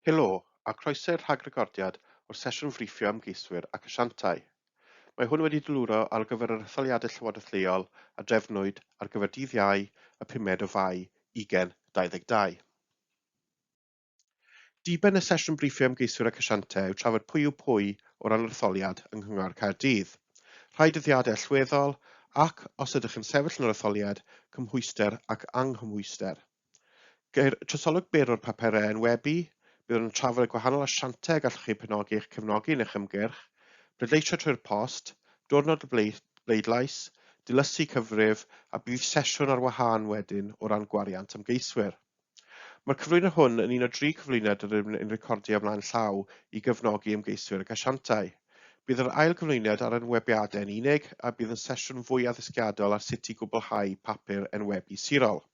Helo, a croeso i'r rhagrecordiad o'r sesiwn friffio ymgeiswyr ac asiantau. Mae hwn wedi dyluro ar gyfer yr etholiadau Llywodraeth Leol a drefnwyd ar gyfer dydd Iau, y pumed o Fai, 2022. Diben y sesiwn briffio ymgeiswyr ac asiantau yw trafod pwy yw pwy o ran yr etholiad yng Nghyngor Caerdydd, rhai dyddiadau allweddol ac, os ydych yn sefyll yn yr etholiad, cymhwyster ac anghymhwyster. Geir trosolwg byr o'r papurau enwebu, byddwn yn trafod y gwahanol asiantau y gallwch chi eu penodi i'ch cefnogi yn eich ymgyrch, pleidleisio trwy'r post, diwrnod y bleidlais, dilysu cyfrif a bydd sesiwn ar wahân wedyn o ran gwariant ymgeiswyr. Mae'r cyflwyniad hwn yn un o dri cyflwyniad yr ydym yn recordio ymlaen llaw i gefnogi ymgeiswyr ac asiantau. Bydd yr ail gyflwyniad ar enwebiadau yn unig a bydd yn sesiwn fwy addysgiadol ar sut i gwblhau papur enwebu sirol.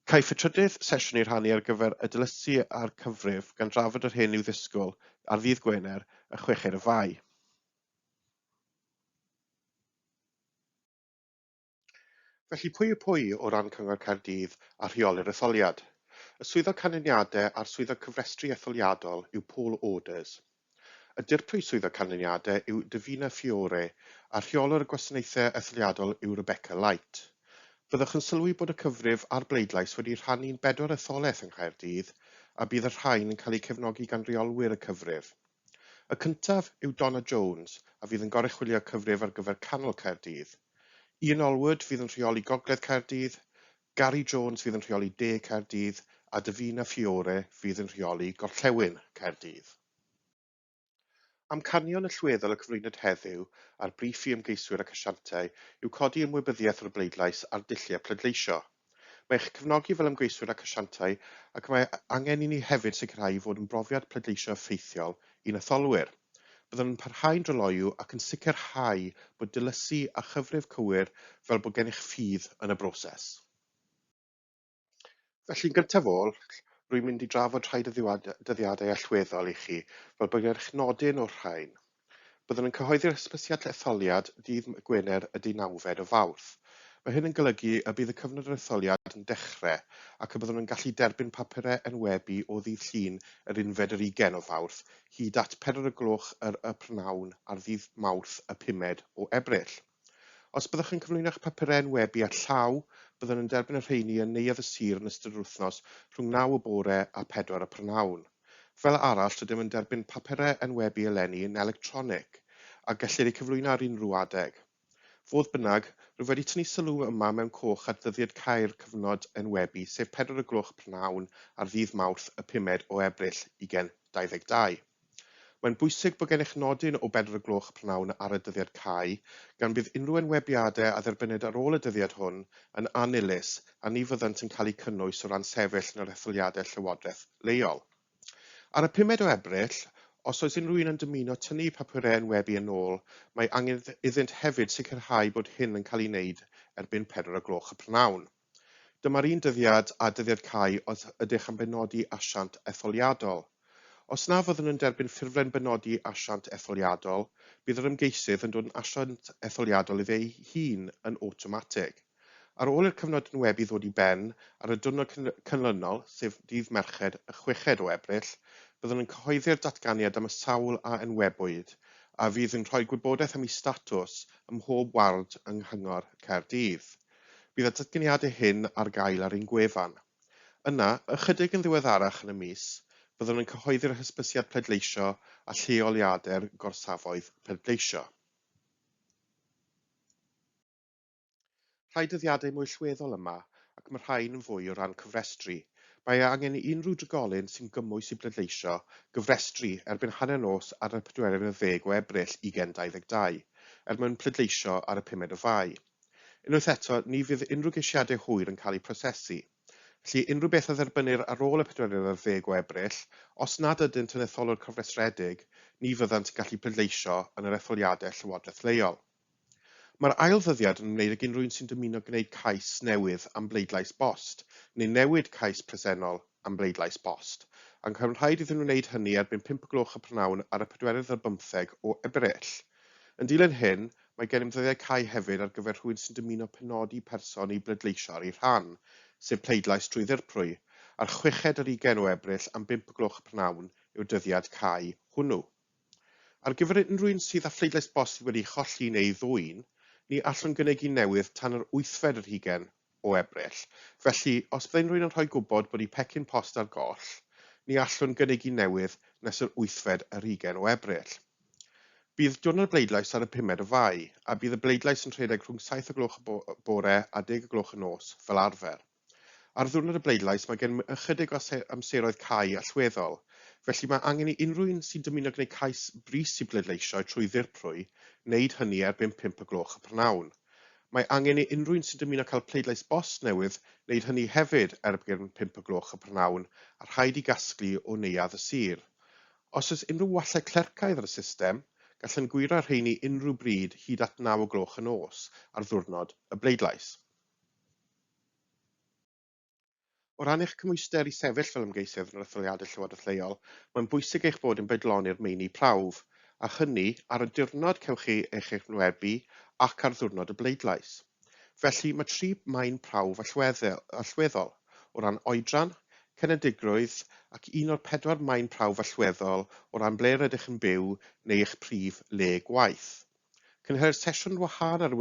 Caiff y trydydd sesiwn ei rhannu ar gyfer y dilysu a'r cyfrif, gan drafod yr hyn i'w ddisgwyl ar ddydd Gwener, y chweched o Fai. Felly, pwy yw pwy o ran Cyngor Caerdydd a rheoli'r etholiad? Y Swyddog Canlyniadau a'r Swyddog Cyfrestru Etholiadol yw Paul Orders. Y Dirprwy Swyddog Canlyniadau yw Davina Fiore a Rheolwr y Gwasanaethau Etholiadol yw Rebecca Light. Byddwch yn sylwi bod y cyfrif a'r bleidlais wedi rhannu'n bedwar etholaeth yng Nghaerdydd a bydd y rhain yn cael eu cefnogi gan reolwyr y cyfrif. Y cyntaf yw Donna Jones a fydd yn goruchwylio cyfrif ar gyfer Canol Caerdydd. Ian Allwood fydd yn rheoli Gogledd Caerdydd, Gary Jones fydd yn rheoli De Caerdydd a Davina Fiore fydd yn rheoli Gorllewin Caerdydd. Amcanion allweddol y cyflwyniad heddiw a'r briff i ymgeiswyr ac asiantau yw codi ymwybyddiaeth o'r bleidlais a'r dulliau pleidleisio. Mae eich cefnogi fel ymgeiswyr ac asiantau ac mae angen i ni hefyd sicrhau ei fod yn brofiad pleidleisio effeithiol i'n etholwyr. Byddwn yn parhau'n dryloyw ac yn sicrhau bod dilysu a chyfrif cywir fel bod gennych ffydd yn y broses. Felly, yn gyntaf oll, rwy'n mynd i drafod rhai dyddiadau allweddol i chi, fel bod gennych nodyn o'r rhain. Byddwn yn cyhoeddi'r hysbysiad etholiad dydd Gwener y deunawfed o Fawrth. Mae hyn yn golygu y bydd y cyfnod yr etholiad yn dechrau ac y byddwn yn gallu derbyn papurau enwebu o ddydd Llun yr unfed yr ugain o Fawrth hyd at 4 y gloch yr y prynhawn ar ddydd Mawrth y pumed o Ebrill. Os byddwch yn cyflwyno'ch papurau enwebu â llaw, byddwn yn derbyn y rheini yn Neuadd y Sir yn ystod yr wythnos rhwng 9 y bore a 4 y prynhawn. Fel arall, rydym yn derbyn papurau enwebu eleni yn electronig, a gellir eu cyflwyno ar unrhyw adeg. Fodd bynnag, rwyf wedi tynnu sylw yma mewn coch at ddyddiad cau'r cyfnod enwebu, sef 4 y gloch prynhawn ar ddydd Mawrth y pumed o Ebrill 2022. Mae'n bwysig bod gennych nodyn o bedwar y gloch y prynhawn ar y dyddiad cau, gan bydd unrhyw enwebiadau a dderbynnid ar ôl y dyddiad hwn yn annilys a ni fyddant yn cael eu cynnwys o ran sefyll yn yr etholiadau llywodraeth leol. Ar y pumed o Ebrill, os oes unrhyw un yn dymuno tynnu papurau enwebu yn ôl, mae angen iddynt hefyd sicrhau bod hyn yn cael ei wneud erbyn pedwar y gloch y prynhawn. Dyma'r un dyddiad a dyddiad cau os ydych am benodi asiant etholiadol. Os na fyddwn yn derbyn ffurflen benodi asiant etholiadol, bydd yr ymgeisydd yn dod yn asiant etholiadol iddo ei hun yn awtomatig. Ar ôl i'r cyfnod enwebu ddod i ben, ar y diwrnod canlynol, sef dydd Mercher y chweched o Ebrill, byddwn yn cyhoeddi'r datganiad am y sawl a enwebwyd, a fydd yn rhoi gwybodaeth am eu statws ym mhob ward yng Nghyngor Caerdydd. Bydd y datganiadau hyn ar gael ar ein gwefan. Yna, ychydig yn ddiweddarach yn y mis, byddwn yn cyhoeddi'r hysbysiad pleidleisio a lleoliadau'r gorsafoedd pleidleisio. Rhai dyddiadau mwy allweddol yma, ac mae rhain yn fwy o ran cofrestru. Mae angen i unrhyw drigolyn sy'n gymwys i bleidleisio gofrestru erbyn hanner nos ar y pedwerydd ar ddeg o Ebrill 2022, er mwyn pleidleisio ar y pumed o Fai. Unwaith eto, ni fydd unrhyw geisiadau hwyr yn cael eu prosesu. Felly, unrhyw beth a dderbynnir ar ôl y pedwerydd ar ddeg o Ebrill, os nad ydynt yn etholwr cofrestredig, ni fyddant yn gallu pleidleisio yn yr etholiadau llywodraeth leol. Mae'r ail ddyddiad yn ymwneud ag unrhyw un sy'n dymuno gwneud cais newydd am bleidlais bost, neu newid cais presennol am bleidlais bost, ac mae'n rhaid iddyn nhw wneud hynny erbyn pump o gloch y prynhawn ar y pedwerydd ar bymtheg o Ebrill. Yn dilyn hyn, mae gennym ddyddiau cau hefyd ar gyfer rhywun sy'n dymuno penodi person i bleidleisio ar eu rhan, sef pleidlais drwy ddirprwy, a'r chweched ar hugain o Ebrill am bump o gloch y prynhawn yw'r dyddiad cau hwnnw. Ar gyfer unrhyw un sydd â phleidlais bost sydd wedi'i cholli neu ei ddwyn, ni allwn gynnig un newydd tan yr wythfed ar hugain o Ebrill. Felly, os byddai unrhyw un yn rhoi gwybod bod eu pecyn post ar goll, ni allwn gynnig un newydd nes yr wythfed ar hugain o Ebrill. Bydd diwrnod y bleidlais ar y pumed o Fai, a bydd y bleidlais yn rhedeg rhwng saith o gloch y bore a deg o gloch y nos, fel arfer. Ar ddiwrnod y bleidlais, mae gennym ychydig o amseroedd cau allweddol, felly mae angen i unrhyw un sy'n dymuno gwneud cais brys i bleidleisio trwy ddirprwy wneud hynny erbyn pump o gloch y prynhawn. Mae angen i unrhyw un sy'n dymuno cael pleidlais bost newydd wneud hynny hefyd erbyn pump o gloch y prynhawn a rhaid i gasglu o Neuadd y Sir. Os oes unrhyw wallau clercaidd ar y system, gallwn gwyro rheini unrhyw bryd hyd at naw o gloch y nos ar ddiwrnod y bleidlais. O ran eich cymhwyster i sefyll fel ymgeisydd yn yr etholiadau llywodraeth leol, mae'n bwysig eich bod yn bodloni'r meini prawf, a hynny ar y diwrnod cewch chi eich enwebu ac ar ddiwrnod y bleidlais. Felly, mae tri maen prawf allweddol, o ran oedran, cenedigrwydd ac un o'r pedwar maen prawf allweddol o ran ble rydych yn byw neu eich prif le gwaith. Cynhelir sesiwn wahân ar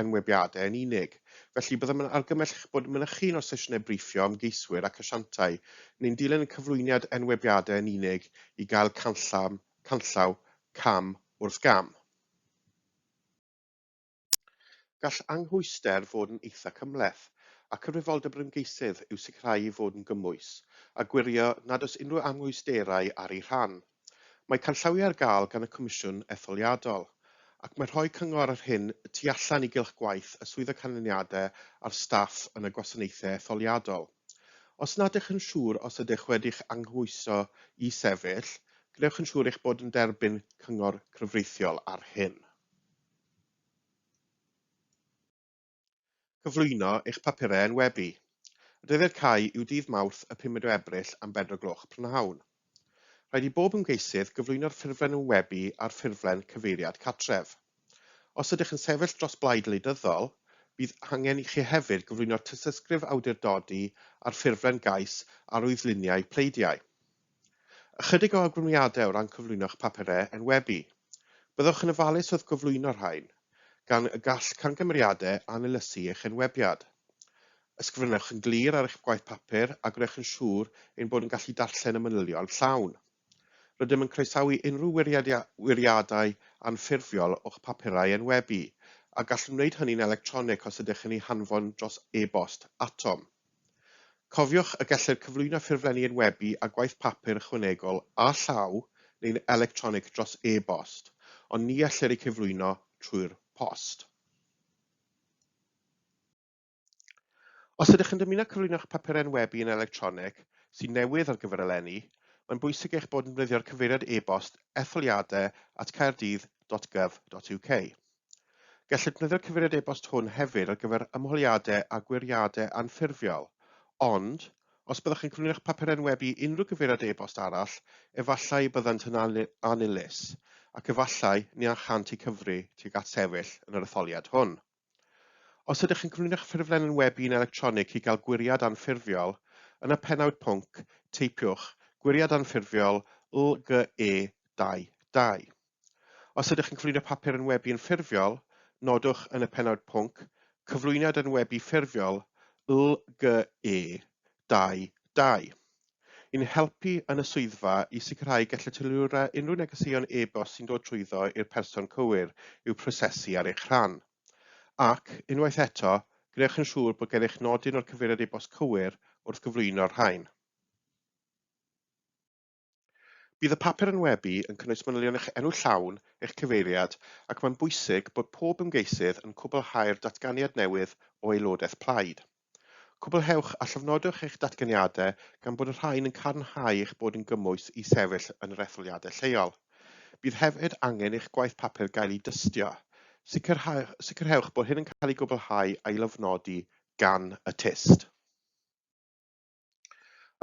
enwebiadau yn unig, felly byddem yn argymell eich bod yn mynychu un o'r sesiynau briffio ymgeiswyr ac asiantau, neu'n dilyn y cyflwyniad enwebiadau yn unig i gael canllaw, canllaw cam wrth gam. Gall anghwyster fod yn eitha cymhleth, a cyfrifoldeb yr ymgeisydd yw sicrhau ei fod yn gymwys, a gwirio nad oes unrhyw anghwysterau ar ei rhan. Mae canllawiau ar gael gan y Comisiwn Etholiadol, ac mae rhoi cyngor ar hyn y tu allan i gylch gwaith y Swyddog Canlyniadau a'r staff yn y Gwasanaethau Etholiadol. Os nad ydych yn siŵr os ydych wedi'ch anghymhwyso i sefyll, gwnewch yn siŵr eich bod yn derbyn cyngor cyfreithiol ar hyn. Cyflwyno eich papurau enwebu. Y dyddiad cau yw dydd Mawrth y pumed o Ebrill am bedwar gloch y prynhawn. Rhaid i bob ymgeisydd gyflwyno'r ffurflen enwebu a'r ffurflen cyfeiriad cartref. Os ydych yn sefyll dros blaid wleidyddol, bydd angen i chi hefyd gyflwyno'r tystysgrif awdurdodi a'r ffurflen gais arwyddluniau pleidiau. Ychydig o awgrymiadau o ran cyflwyno'ch papurau enwebu. Byddwch yn ofalus wrth gyflwyno'r rhain, gan y gall camgymeriadau annilysu eich enwebiad. Ysgrifennwch yn glir ar eich gwaith papur a gwnewch yn siŵr ein bod yn gallu darllen y manylion llawn. Rydym yn croesawu unrhyw wiriadau anffurfiol o'ch papurau enwebu, a gallwn wneud hynny'n electronig os ydych yn eu hanfon dros e-bost atom. Cofiwch y gellir cyflwyno ffurflenni enwebu a gwaith papur ychwanegol â llaw neu'n electronig dros e-bost, ond ni ellir eu cyflwyno trwy'r post. Os ydych yn dymuno cyflwyno'ch papur enwebu yn electronig, sy'n newydd ar gyfer eleni, mae'n bwysig eich bod yn defnyddio'r cyfeiriad e-bost etholiadau@caerdydd.gov.uk. Gellir defnyddio'r cyfeiriad e-bost hwn hefyd ar gyfer ymholiadau a gwiriadau anffurfiol, ond, os byddwch yn cyflwyno'ch papur enwebu i unrhyw gyfeiriad e-bost arall, efallai y byddant yn annilys, ac efallai ni chant eu cyfri tuag at sefyll yn yr etholiad hwn. Os ydych yn cyflwyno'ch ffurflen enwebu yn electronig i gael gwiriad anffurfiol, yn y pennawd pwnc, teipiwch Gwiriad anffurfiol LGE 22. Os ydych yn cyflwyno papur enwebu yn ffurfiol, nodwch yn y pennawd pwnc, Cyflwyniad enwebu ffurfiol LGE 22. I'n helpu yn y swyddfa i sicrhau gellir teilwra unrhyw negeseuon e-bost sy'n dod trwyddo i'r person cywir i'w prosesu ar eich rhan. Ac, unwaith eto, gwnewch yn siŵr bod gennych nodyn o'r cyfeiriad e-bost cywir wrth gyflwyno'r rhain. Bydd y papur enwebu yn cynnwys manylion eich enw llawn, eich cyfeiriad, ac mae'n bwysig bod pob ymgeisydd yn cwblhau'r datganiad newydd o aelodaeth plaid. Cwblhewch a llofnodwch eich datganiadau gan bod y rhain yn cadarnhau eich bod yn gymwys i sefyll yn yr etholiadau lleol. Bydd hefyd angen i'ch gwaith papur gael ei dystio. Sicrhewch bod hyn yn cael ei gwblhau a'i lofnodi gan y tyst.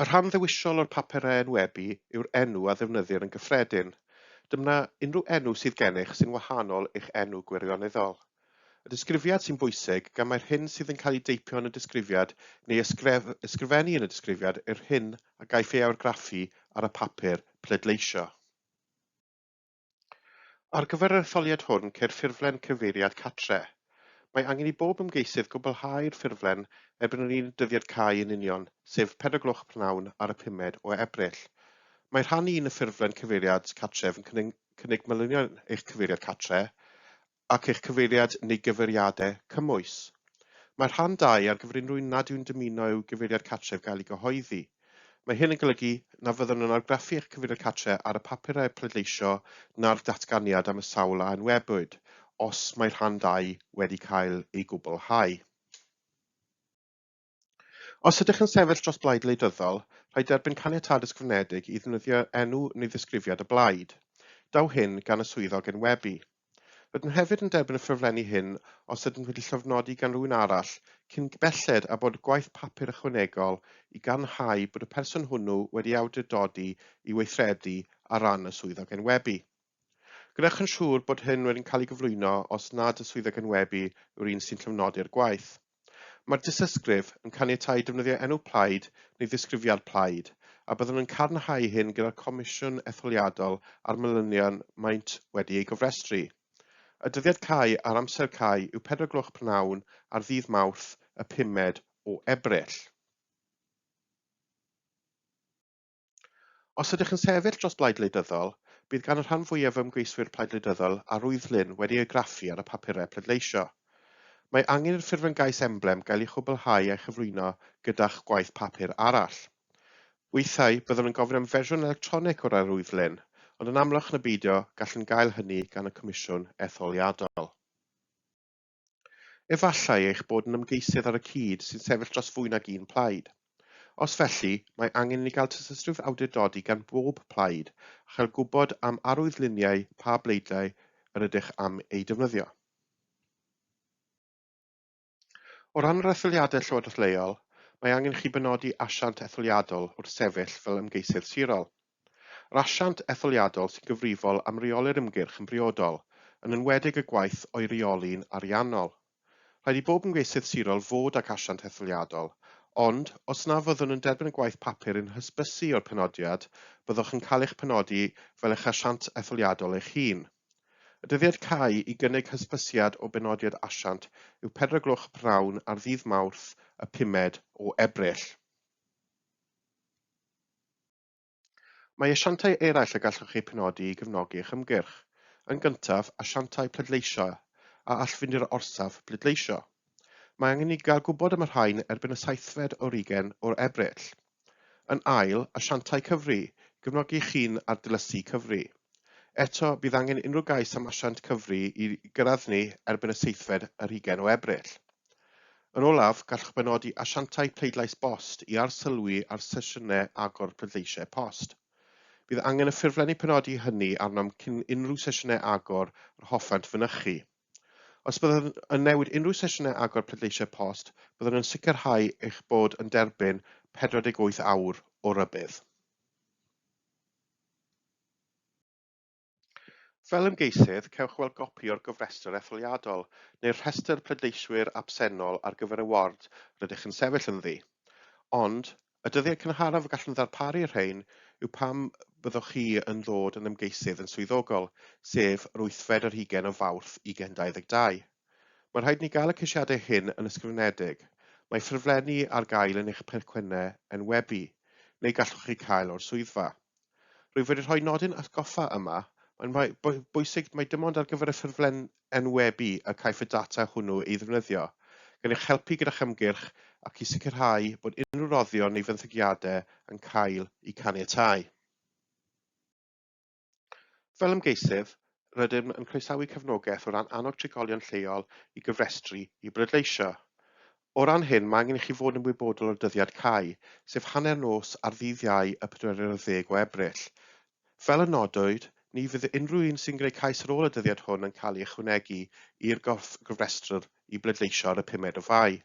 Y rhan ddewisol o'r papurau enwebu yw'r enw a ddefnyddir yn gyffredin. Dyma unrhyw enw sydd gennych sy'n wahanol i'ch enw gwirioneddol. Y disgrifiad sy'n bwysig gan mai'r hyn sydd yn cael ei deipio yn y disgrifiad neu ysgrifennu yn y disgrifiad yw'r hyn a gaiff ei argraffu ar y papur pleidleisio. Ar gyfer yr etholiad hwn ceir ffurflen cyfeiriad cartre. Mae angen i bob ymgeisydd gwblhau'r ffurflen erbyn yr un dyddiad cau yn union, sef 4 gloch prynhawn ar y 5 o Ebrill. Mae rhan 1 y ffurflen cyfeiriad cartref yn cynnig manylion eich cyfeiriad cartre ac eich cyfeiriad neu gyfeiriadau cymwys. Mae rhan 2 ar gyfer unrhyw un nad yw'n dymuno i'w gyfeiriad cartref gael ei gyhoeddi. Mae hyn yn golygu na fyddwn yn argraffu eich cyfeiriad cartref ar y papurau pleidleisio na'r datganiad am y sawl a enwebwyd, os mae rhan 2 wedi cael ei gwblhau. Os ydych yn sefyll dros blaid wleidyddol, rhaid derbyn caniatâd ysgrifenedig i ddefnyddio enw neu ddisgrifiad y blaid. Daw hyn gan y swyddog enwebu. Rydym hefyd yn derbyn y ffurflenni hyn os ydynt wedi llofnodi gan rywun arall cyn belled â bod gwaith papur ychwanegol i gadarnhau bod y person hwnnw wedi awdurdodi i weithredu ar ran y swyddog enwebu. Gwnewch yn siŵr bod hyn wedi cael ei gyflwyno os nad y swyddog enwebu yw'r un sy'n llofnodi'r gwaith. Mae'r dystysgrif yn caniatáu defnyddio enw plaid neu ddisgrifiad plaid, a byddwn yn cadarnhau hyn gyda'r Comisiwn Etholiadol a'r manylion maent wedi ei gofrestru. Y dyddiad cau a'r amser cau yw 4 gloch prynhawn ar ddydd Mawrth y 5 o Ebrill. Os ydych yn sefyll dros blaid wleidyddol, bydd gan y rhan fwyaf o ymgeiswyr plaid wleidyddol arwyddlun wedi ei argraffu ar y papurau pleidleisio. Mae angen i'r ffurflen gais emblem gael ei chwblhau a'i chyflwyno gyda'ch gwaith papur arall. Weithiau, byddwn yn gofyn am fersiwn electronig o'r arwyddlun, ond yn amlach na beidio, gallwn gael hynny gan y Comisiwn Etholiadol. Efallai eich bod yn ymgeisydd ar y cyd sy'n sefyll dros fwy nag un plaid. Os felly, mae angen i ni gael tystysgrif awdurdodi gan bob plaid a chael gwybod am arwyddluniau pa bleidiau yr ydych am eu defnyddio. O ran yr etholiadau llywodraeth leol, mae angen i chi benodi asiant etholiadol wrth sefyll fel ymgeisydd sirol. Yr asiant etholiadol sy'n gyfrifol am reoli'r ymgyrch yn briodol, yn enwedig y gwaith o'i reoli'n ariannol. Rhaid i bob ymgeisydd sirol fod ag asiant etholiadol, ond os na fyddwn yn derbyn y gwaith papur yn hysbysu o'r penodiad, byddwch yn cael eich penodi fel eich asiant etholiadol eich hun. Y dyddiad cau i gynnig hysbysiad o benodiad asiant yw 4 gloch y prynhawn ar ddydd Mawrth y 5 o Ebrill. Mae asiantau eraill y gallwch eu penodi i gefnogi eich ymgyrch. Yn gyntaf, asiantau pleidleisio a all fynd i'r orsaf bleidleisio. Mae angen i ni gael gwybod am y rhain erbyn y 27 o Ebrill. Yn ail, asiantau cyfri, i gefnogi eich hun ar dilysu cyfri. Eto, bydd angen unrhyw gais am asiant cyfri i gyrraedd ni erbyn y 27 o Ebrill. Yn olaf, gallwch benodi asiantau pleidlais bost i arsylwi ar sesiynau agor pleidleisiau post. Bydd angen y ffurflenni penodi hynny arnom cyn unrhyw sesiynau agor yr hoffent fynychu. Os byddwn yn newid unrhyw sesiynau agor pleidleisiau post, byddwn yn sicrhau eich bod yn derbyn 48 awr o rybudd. Fel ymgeisydd, cewch weld gopi o'r gofrestr etholiadol neu'r rhestr pleidleiswyr absennol ar gyfer y ward rydych yn sefyll ynddi. Ond, y dyddiau cynharaf y gallwn ddarparu'r rhain yw pan byddwch chi yn ddod yn ymgeisydd yn swyddogol, sef yr 28 o Fawrth 2022. Mae'n rhaid i ni gael y ceisiadau hyn yn ysgrifenedig. Mae ffurflenni ar gael yn eich pecynnau enwebu, neu gallwch chi cael o'r swyddfa. Rwyf wedi rhoi nodyn atgoffa yma, mae'n bwysig mai dim ond ar gyfer y ffurflen enwebu y caiff y data hwnnw ei ddefnyddio, gan eich helpu gyda'ch ymgyrch ac i sicrhau bod unrhyw roddion neu fenthyciadau yn cael eu caniatáu. Fel ymgeisydd, Rydym yn croesawu cefnogaeth o ran annog trigolion lleol i gofrestru i bleidleisio. O ran hyn, mae angen i chi fod yn ymwybodol o'r dyddiad cau, sef hanner nos ar ddydd Iau y 40 o Ebrill. Fel y nodwyd, ni fydd unrhyw un sy'n gwneud cais ar ôl y dyddiad hwn yn cael ei ychwanegu i'r gofrestr i bleidleisio ar y 5 o Fai.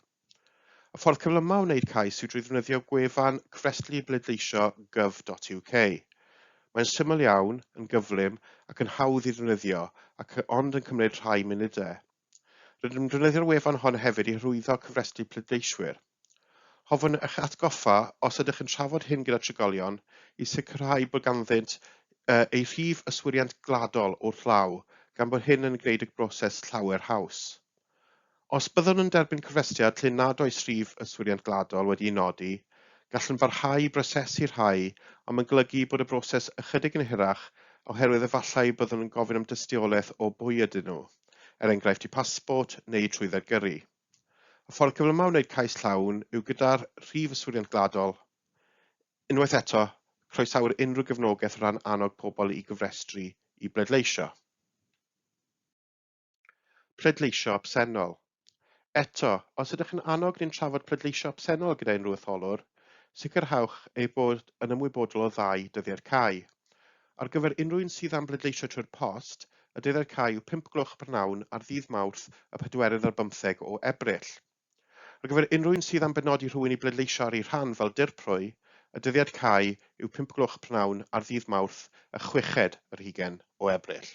Y ffordd cyflymaf o wneud cais yw drwy ddefnyddio gwefan cofrestru bleidleisio gov.uk. Mae'n syml iawn, yn gyflym ac yn hawdd i ddefnyddio ac ond yn cymryd rhai munudau. Rydym yn defnyddio'r wefan hon hefyd i hyrwyddo cyfrestru pleidleiswyr. Hoffwn eich atgoffa, os ydych yn trafod hyn gyda trigolion, i sicrhau bod ganddynt eu rhif yswiriant gwladol wrth law, gan bod hyn yn gwneud y broses llawer haws. Os byddwn yn derbyn cofrestriad lle nad oes rhif yswiriant gwladol wedi'i nodi, gallwn barhau i brosesu rhai ond mae'n golygu bod y broses ychydig yn hirach oherwydd efallai byddwn yn gofyn am dystiolaeth o bwy ydyn nhw, er enghraifft eu pasbort neu eu trwydded gyrru. Y ffordd cyflymaf o wneud cais llawn yw gyda'r rhif yswiriant gwladol. Unwaith eto, croesawir unrhyw gefnogaeth o ran annog pobl i gofrestru i bleidleisio. Pleidleisio absennol. Eto, os ydych yn annog neu'n trafod pleidleisio absennol gyda unrhyw etholwr, sicrhewch eu bod yn ymwybodol o ddau dyddiad cau. Ar gyfer unrhyw un sydd am bleidleisio trwy'r post, y dyddiad cau yw 5 gloch y prynhawn ar ddydd Mawrth y pedwerydd ar bymtheg o Ebrill. Ar gyfer unrhyw un sydd am benodi rhywun i bleidleisio ar eu rhan fel dirprwy, y dyddiad cau yw 5 gloch y prynhawn ar ddydd Mawrth y chweched ar hugain o Ebrill.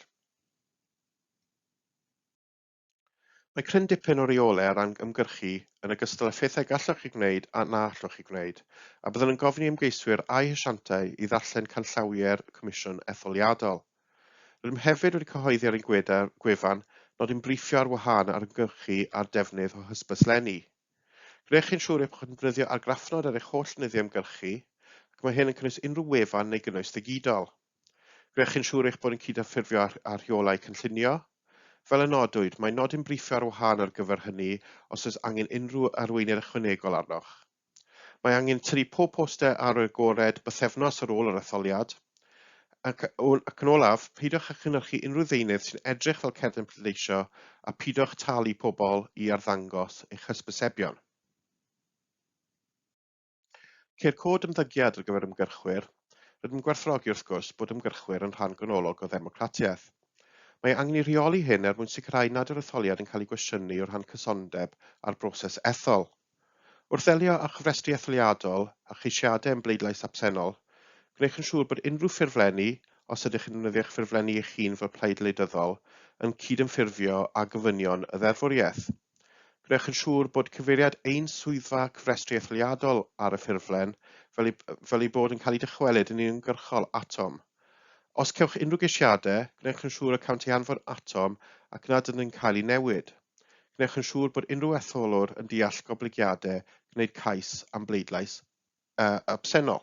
Mae cryn dipyn o reolau o ran ymgyrchu, yn ogystal â phethau gallwch eu gwneud a na allwch eu gwneud, a byddwn yn gofyn i ymgeiswyr a'u hasiantau i ddarllen canllawiau'r Comisiwn Etholiadol. Rydym hefyd wedi cyhoeddi ar ein gwefan nodyn briffio ar wahân ar ymgyrchu a'r defnydd o hysbyslenni. Gwnewch yn siŵr eich bod yn defnyddio argraffnod ar eich holl ddeunyddiau ymgyrchu, ac mae hyn yn cynnwys unrhyw wefan neu gynnwys digidol. Gwnewch yn siŵr eich bod yn cydymffurfio â rheolau cynllunio. Fel y nodwyd, mae nodyn briffio ar wahân ar gyfer hynny os oes angen unrhyw arweiniad ychwanegol arnoch. Mae angen tynnu pob poster ar agored bythefnos ar ôl yr etholiad. Ac, ac yn olaf, peidiwch â chynhyrchu unrhyw ddeunydd sy'n edrych fel cerdyn pleidleisio a peidiwch talu pobl i arddangos eich hysbysebion. Ceir cod ymddygiad ar gyfer ymgyrchwyr. Rydym yn gwerthfawrogi, wrth gwrs, bod ymgyrchwyr yn rhan ganolog o ddemocratiaeth. Mae angen i rheoli hyn er mwyn sicrhau nad yw'r etholiad yn cael ei gwestiynu o rhan cysondeb â'r broses ethol. Wrth ddelio â chofrestru etholiadol a cheisiadau am bleidlais absennol, gwnewch yn siŵr bod unrhyw ffurflenni, os ydych yn defnyddio eich ffurflenni eich hun fel plaid wleidyddol, yn cydymffurfio â gofynion y ddeddfwriaeth. Gwnewch yn siŵr bod cyfeiriad ein swyddfa cyfrestru etholiadol ar y ffurflen fel ei, fel ei bod yn cael ei dychwelyd yn uniongyrchol atom. Os cewch unrhyw geisiadau, gwnewch yn siŵr y cânt eu hanfon atom ac nad ydynt yn cael eu newid. Gwnewch yn siŵr bod unrhyw etholwr yn deall goblygiadau gwneud cais am bleidlais absennol.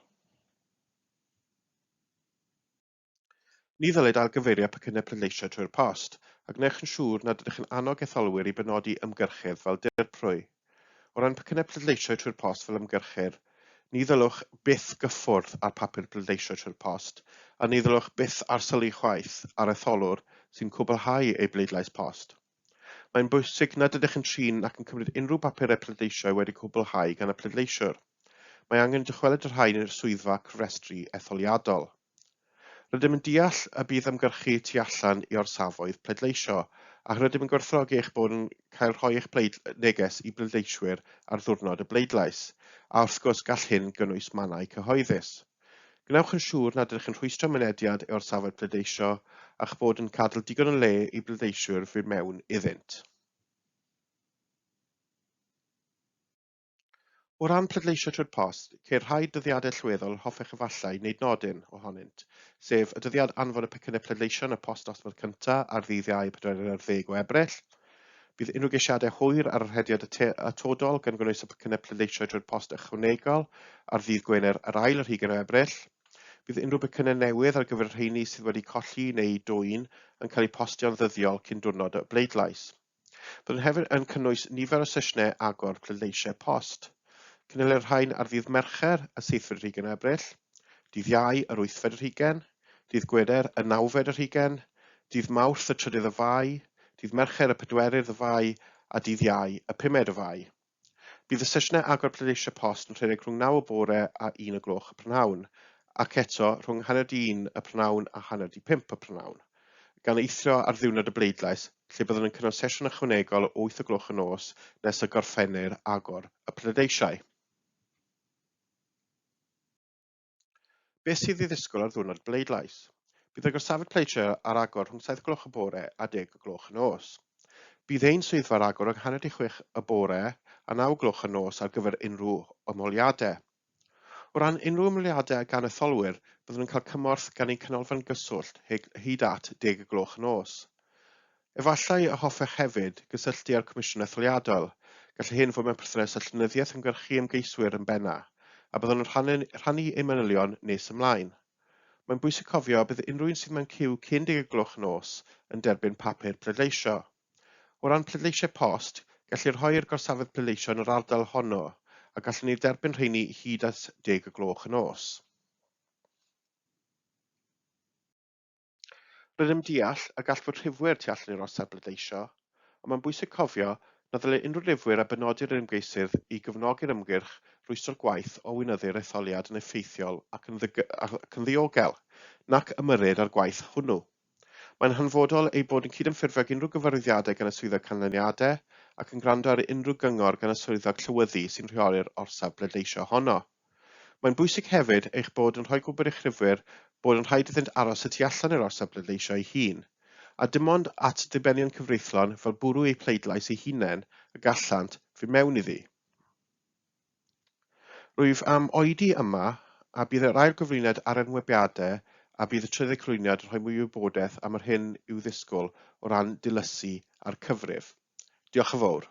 Ni ddylid ailgyfeirio pecynnau pleidleisio trwy'r post, a gwnewch yn siŵr nad ydych yn annog etholwyr i benodi ymgyrchydd fel dirprwy. O ran pecynnau pleidleisio trwy'r post fel ymgyrchydd, ni ddylwch byth gyffwrdd â'r papur pleidleisio trwy'r post, a ni ddylwch byth arsylwi chwaith ar etholwr sy'n cwblhau ei bleidlais post. Mae'n bwysig nad ydych yn trin nac yn cymryd unrhyw bapurau pleidleisio wedi cwblhau gan y pleidleisiwr. Mae angen dychwelyd y rhain i'r swyddfa cofrestru etholiadol. Rydym yn deall y bydd ymgyrchu tu allan i orsafoedd pleidleisio, ac rydym yn gwerthfawrogi eich bod yn cael rhoi eich neges i bleidleiswyr ar ddiwrnod y bleidlais, a wrth gwrs gall hyn gynnwys mannau cyhoeddus. Gwnewch yn siŵr nad ydych yn rhwystro mynediad i orsafoedd pleidleisio a'ch bod yn gadael digon o le i bleidleiswyr fynd mewn iddynt. O ran pleidleisio trwy'r post, ceir rhai dyddiadau allweddol yr hoffech efallai wneud nodyn ohonynt, sef y dyddiad anfon y pecynnau pleidleisio yn y post dosbarth cyntaf ar ddydd Iau 14 o Ebrill. Bydd unrhyw geisiadau hwyr ar y rhediad atodol, gan gynnwys y pecynnau pleidleisio trwy'r post ychwanegol, ar ddydd Gwener yr ail ar hugain o Ebrill. Bydd unrhyw becynnau newydd ar gyfer y rheini sydd wedi colli neu dwyn yn cael eu postio'n ddyddiol cyn diwrnod y bleidlais. Byddwn hefyd yn cynnwys nifer o sesiynau agor pleidleisiau post. Cynhelir y rhain ar ddydd Mercher y seithfed ar hugain o Ebrill, dydd Iau yr wythfed ar hugain, dydd Gwener y nawfed ar hugain, dydd Mawrth y trydydd o Fai, dydd Mercher y pedwerydd o Fai a dydd Iau y pumed o Fai. Bydd y sesiynau agor pleidleisio post yn rhedeg rhwng 9 y bore a 1 y gloch y prynhawn, ac eto rhwng hanner 'di un y prynhawn a hanner 'di pump y prynhawn, gan eithrio ar ddiwrnod y bleidlais, lle byddwn yn cynnal sesiwn ychwanegol o 8 y gloch y nos nes y gorffennir agor y pleidleisiau. Beth sydd i ddisgwyl ar ddiwrnod y bleidlais? Bydd y gorsafoedd pleidleisio ar agor rhwng 7 gloch y bore a 10 y gloch y nos. Bydd ein swyddfa ar agor rhwng 5:30 y bore a 9 gloch y nos ar gyfer unrhyw ymholiadau. O ran unrhyw ymholiadau gan etholwyr, byddwn yn cael cymorth gan ein canolfan gyswllt hyd at 10 y gloch y nos. Efallai y hoffech hefyd gysylltu â'r Comisiwn Etholiadol. Gallai hyn fod mewn perthynas â llenyddiaeth ymgyrchu ymgeiswyr yn benna, a byddwn yn rhannu, rhannu eu manylion nes ymlaen. Mae'n bwysig cofio bydd unrhyw un sydd mewn ciw cyn 10 y gloch nos yn derbyn papur pleidleisio. O ran pleidleisiau post, gellir rhoi i'r gorsafedd pleidleisio yn yr ardal honno, a gallwn ni dderbyn rheini hyd at 10 y gloch y nos. Rydym deall y gall fod rhifwyr tu allan i'r orsaf bleidleisio, ond mae'n bwysig cofio na ddylai unrhyw rifwyr a benodir i'r ymgeisydd i gefnogi'r ymgyrch rwystro'r gwaith o weinyddu'r etholiad yn effeithiol ac yn, ac yn ddiogel, nac ymyrryd â'r gwaith hwnnw. Mae'n hanfodol eu bod yn cydymffurfio ag unrhyw gyfarwyddiadau gan y Swyddog Canlyniadau ac yn gwrando ar unrhyw gyngor gan y Swyddog Llywyddu sy'n rheoli'r orsaf bleidleisio honno. Mae'n bwysig hefyd eich bod yn rhoi gwybod i'ch rhifwyr bod yn rhaid iddynt aros y tu allan i'r orsaf bleidleisio ei hun, a dim ond at ddibenion cyfreithlon fel bwrw eu pleidlais eu hunain y gallant fynd mewn iddi. Rwyf am oedi yma, a bydd yr ail gyflwyniad ar enwebiadau a bydd y trydydd cyflwyniad yn rhoi mwy o wybodaeth am yr hyn i'w ddisgwyl o ran dilysu a'r cyfrif. Diolch yn fawr.